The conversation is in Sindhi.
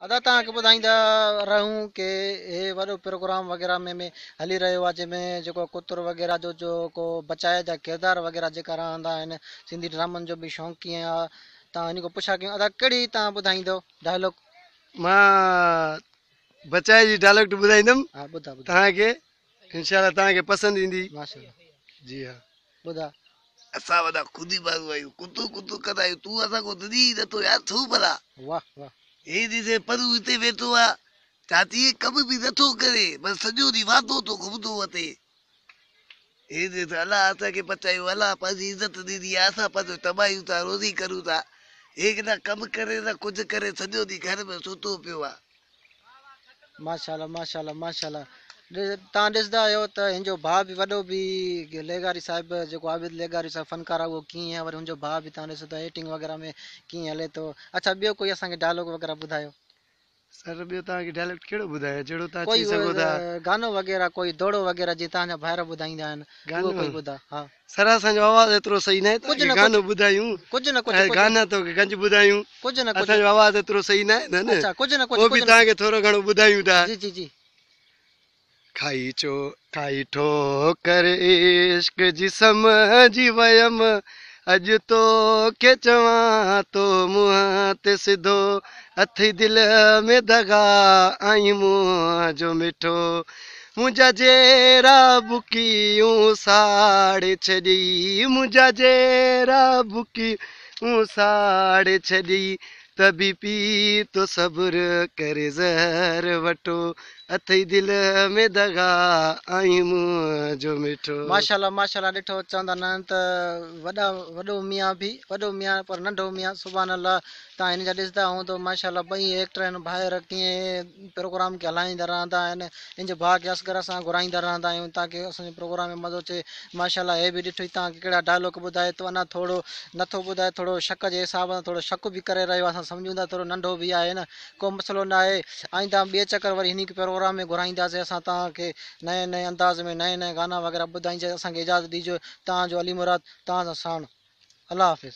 ادا توهان کي ٻڌائيندا رهون ڪي هي وڏو پروگرام وغيره ۾ ۾ هلي رهيو آهي جنهن ۾ جيڪو ڪتر وغيره جو جو ڪو بچائي جا ڪردار وغيره جيڪا رهندا آهن سنڌي ڊرامن جو به شوقين آهي توهان هن کان پڇا ڪيون ادا ڪهڙي توهان ٻڌائيندو ڊائلاگ. مان بچائي جي ڊائلاگ ٻڌائيندم ها ٻڌا ٻڌا توهان کي انشاء الله توهان کي پسند ايندي. ماشاءالله جي ها. ٻڌا. اسان وڏا خودي ماڻهو آهيون ڪتو ڪتو ڪندا آهيون تون اسان کان ڊڄي ئي نٿو يار ٿو ڀلا. واه واه. هي ڏسي پرو هتي ويٺو آ چاچي هي ڪم به نٿو ڪري بس سڄو ڏينهن واندو ٿو گهمندو وتي. هي ڏس الله اسان کي بچايو الله پنهنجي عزت ڏني آ اسان پنهنجو ڪمايون ٿا روزي ڪريون ٿا هي نه ڪم ڪري نه ڪجهه ڪري سڄو ڏينهن گهر ۾ ستو پيو آ. ماشاءالله ماشاءالله ماشاءالله توهان ڏسندا آهيو ته هن جو ڀاء به وڏو به لغاري صاحب جيڪو عابد لغاري صاحب فنڪار آهي اهو ڪيئن آهي وري هن جو ڀاء به توهان ڏسو ته ايڪٽنگ وغيره ۾ ڪيئن هلي ٿو اڇا ٻيو ڪوئي اسان کي ڊائلاگ وغيره ٻڌايو. سر ٻيو توهان کي ڊائلاگ ڪهڙو ٻڌايان جهڙو توهان ڪوئي چئي سگهو ٿا. گانو وغيره ڪوئي دوڙو وغيره جيئن توهان جا ڀائر ٻڌائيندا آهن اهو ڪوئي ٻڌا ها. سر اسان جو آواز ايترو صحيح ناهي ڪجهه توهان نه کي گانو ٻڌايون ڪجهه نه ڪجهه ۽ گانا توکي گنج ٻڌايون ڪجهه نه اسان ڪجهه جو آواز ايترو صحيح ناهي نه نه اڇا ڪجهه نه پوء ڪجهه به ڪجهه نه توهان کي ٿورو گهڻو ٻڌايون ٿا. جي جي جي. کائي چو کائي ٺوڪر عشق جي سمجهي ويم اڄ توکي چوان ٿو منهن تي سڌو اٿئي دل ۾ دغا آهين منهنجو مٺو منهنجا جيرا بڪيون ساڙي ڇڏيئي منهنجا جيرا بڪيون ساڙي ڇڏيئي ته به پي تو صبر ڪري زهر وٺو اٿئي دل ۾ دغا آهين منهنجو مٺو. ماشاءالله ماشاءالله ڏٺو چوندا نه آهن ته وڏا وڏو ميان به وڏو ميان پر ننڍو ميان سبحان الله توهان هن جا ڏسندا هوندو ماشاءالله ٻئي ايڪٽر آهن ڀائر ڪيئن پروگرام کي هلائيندا رهندا آهن هن جي ڀاء کي اصغر اسان گهرائيندا رهندا آهيون تاڪه اسان جي پروگرام ۾ مزو اچي ماشاءالله هي به ڏٺو توهان کي ڪهڙا ڊائلاگ ٻڌائي ٿو اڃا ٿورو نٿو ٻڌائي ٿورو شڪ جي حساب سان ٿورو شڪ به ڪري رهيو آهي اسان سمجهون ٿا ٿورو ننڍو به آهي نه ڪو مسئلو نه آهي آئنده ٻئي چڪر وري هن کي پروگرام ۾ گهرائينداسين اسان توهان کي نئين نئين انداز ۾ نئين نئين گانا وغيره ٻڌائينداسين اسان کي اجازت ڏجو توهان جو علي مراد توهان سان ساڻ الله حافظ.